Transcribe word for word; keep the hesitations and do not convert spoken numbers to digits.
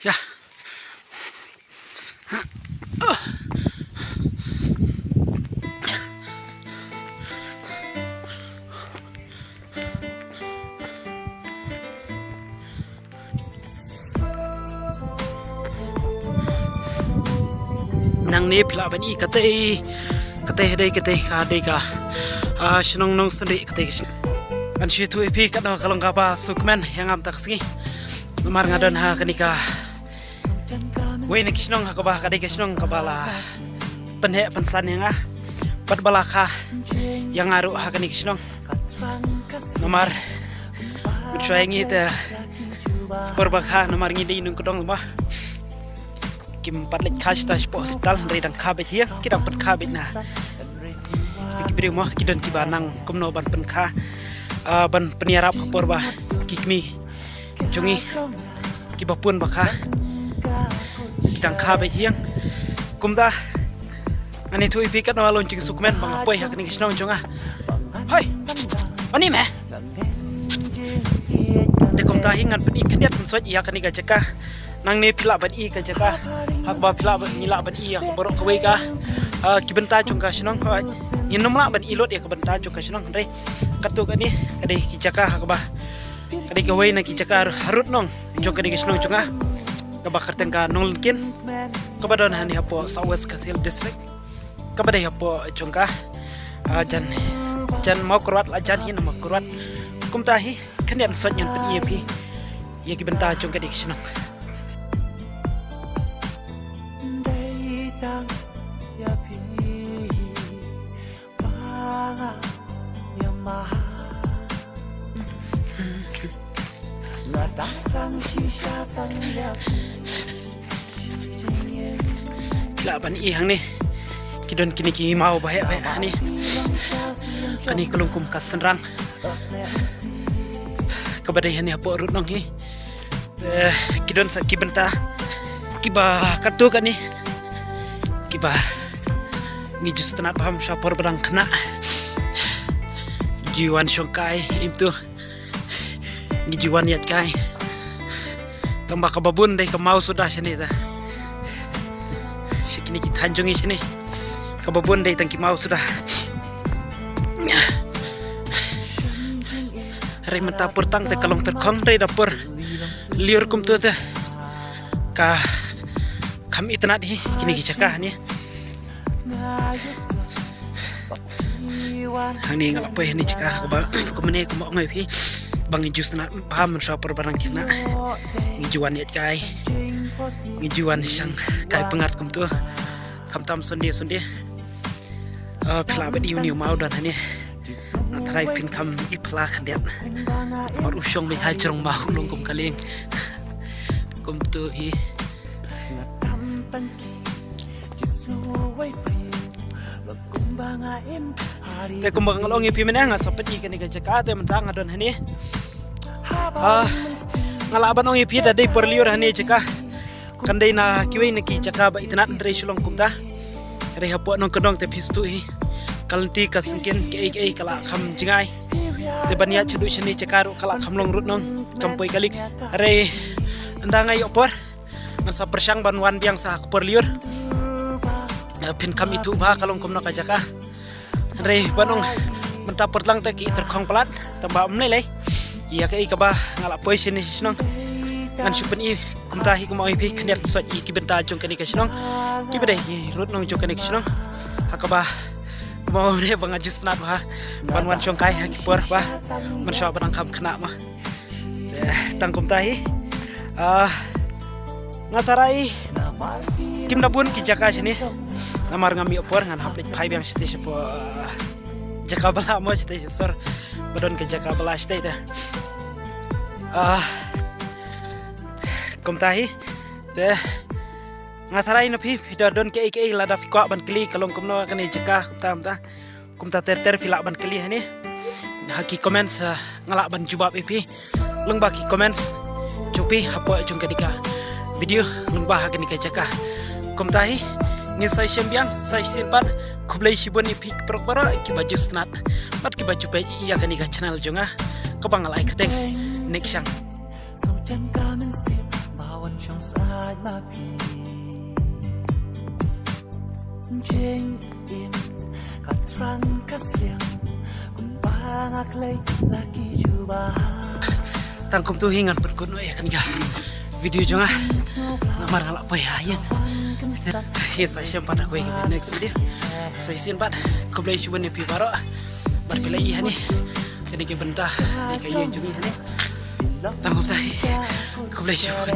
Ya. Nangne phi lah ban i katei, katei dei katei ka dei ka, ah, shnong Nongsynrih katei ka shnong. Ngan shu ïathuh ïa phi katno ka long kaba sngewkmen ïa nga mynta ka sngi. Namar nga don ha kane kawei na ki shnong ha kaba ka dei ka shnong kaba la pynheh pynsan ïa nga bad ba la kha ïa nga ruh ha kane ka shnong. Namar mynshwa ïa ngi te por ba kha namar ngi dei nongkyndong ba kim pat leit kha shata shapoh hospital hynrei dang kha beit hi ïa ki dang pynkha beit na. Te ki briew mo ki don kiba nang kumno ban pynkha, ah, ban pynïarap ha por ba ki kmie jong ngi kiba pun ba kha ki dang kha beit hi ïa. Kumta ngan ïathuh ïa phi katno long jingsngewkmen ba nga poi ha kane ka shnong jong nga. Hoi. Ani me. Te kumta hi ngan pyni khyndiat khynsoit ïa kane ka jaka. Nangne phi lah ban i ka jaka ha kaba phi lah ban, ngi lah ban i ïa ka baroh kawei ka, ah, ki bynta jong ka shnong. Hoi. Ngin nym lah ban i lut ïa ka bynta jong ka shnong hynrei katto katne ka dei ki jaka ha kaba ka dei kawei na ki jaka harud nong jong kane ka shnong jong nga kaba kyrteng ka Nonglyngkien kaba don hangne hapoh South West Khasi Hills District. Kaba dei hapoh jong ka, ah, jan, jan Mawkyrwat la jan hi na Mawkyrwat. Kumta hi khyndiat khynsoit ngan pyni ïa phi ïa ki bynta jong kane ka shnong. Lah ban i hangne ki don kine ki maw ba heh ba heh hangne. Kane ka long kum ka synrang kaba dei hangne hapoh rud nong hi. Eh, ki don sa ki bynta kiba katto katne kiba ngi ju sngewtynnat bha mynshwa por ba dang khynnah. Ju wan shong kai im tu. Ngi ju wan ïaid kai. Tang ba kaba bun dei ka maw suda shane ta. Sha kine ki thaiñ jong ngi shane kaba bun dei tang ki maw suda. Hynrei mynta por tang te ka long tyrkhong hynrei da por lyiur kumto te ka kham itynnat hi kine ki jaka hangne. Hangne nga la poi hangne jaka kaba kumne kumba ong ïa phi ba ngi ju sngewtynnat bha mynshwa por ba dang khynnah. Ngi ju wan ïaid kai, ngi ju wan shang kai pyngngad kumto. Khamtam Sunday Sunday. Ah, phi lah ban i une u maw don hangne. Nga tharai phin kham i phylla khyndiat. Namar u shong beit ha jrong maw u long kum ka lieng. Kumto hi. Te kumba nga la ong ïa phi mynne nga sa peit ïa kane ka jaka te mynta nga don hangne. Ah, nga lah ban ong ïa phi da dei por lyiur hangne jaka. Kan dei na kiwei na ki jaka ba itynnat hynrei shu long kumta. Hynrei hapoh nongkyndong te phi sngewthuh hi. Ka lynti ka syngkien kaei kaei ka la kham jngai. Te ban ïaid shaduh shane jaka ruh ka la kham long rud nong kam poi kali. Hynrei ynda nga ïoh por ngan sa pyrshang ban wan biang sa ha ka por lyiur. Eh, phin kham ithuh bha ka long kumno ka jaka. Hynrei ban ong mynta por tlang te ki tyrkhong palat tang ba ym lei lei ïa kaei kaba nga la poi shane sha shnong. Ngan shu pyni kumta hi kumba ong ïa phi khyndiat khynsoit ïa ki bynta jong kane ka shnong kiba dei ki rud nong jong kane ka shnong. Ha kaba kumba ong ïa ba nga ju sngewtynnat bha ban wan shong kai ha ki por ba mynshwa ba dang kham khynnah ma. Eh, tang kumta hi. Ah, nga tharai kim da bun ki jaka shane. Namar ngam ïoh por ngan hap leit phai biang shatei shapoh, ah, jaka ba la mo shatei sha sor. Ba don ka jaka ba la shatei te. Ah, kumta hi. Te nga tharai na phi phi da don kaei kaei lada phi kwah ban kylli ka long kumno kane jaka kumta kumta. Kumta ter ter phi lah ban kylli hangne ha ki comments, ah, nga lah ban jubab ïa phi lyngba ki comments jong phi hapoh jong kane ka video lyngba ha kane ka jaka. Kumta hi ngin sa ïashem biang sa ïashem pat. Khublei shibun ïa phi baroh baroh kiba ju sngewtynnat bad kiba ju peit ïa kane ka channel jong nga kaba nga la ai kyrteng Nick Shang. Sngewthuh ka mynsiem ba wan shong sa ma phi. Jingim ka thrang ka sliang kumba nga klei la ki jubab. Tang kumtu hi ngan pynkut noh ïa kane ka video jong nga. Namar nga la poi ha ïing. Hi sa shem pat ha kawei ka next video. Sa shisien pat khublei shibun ïa phi baroh. Bad phi la ïohi hangne kane ka bynta ïa ka ïing jong ngi hangne. Tang kumta hi. Khublei shibun.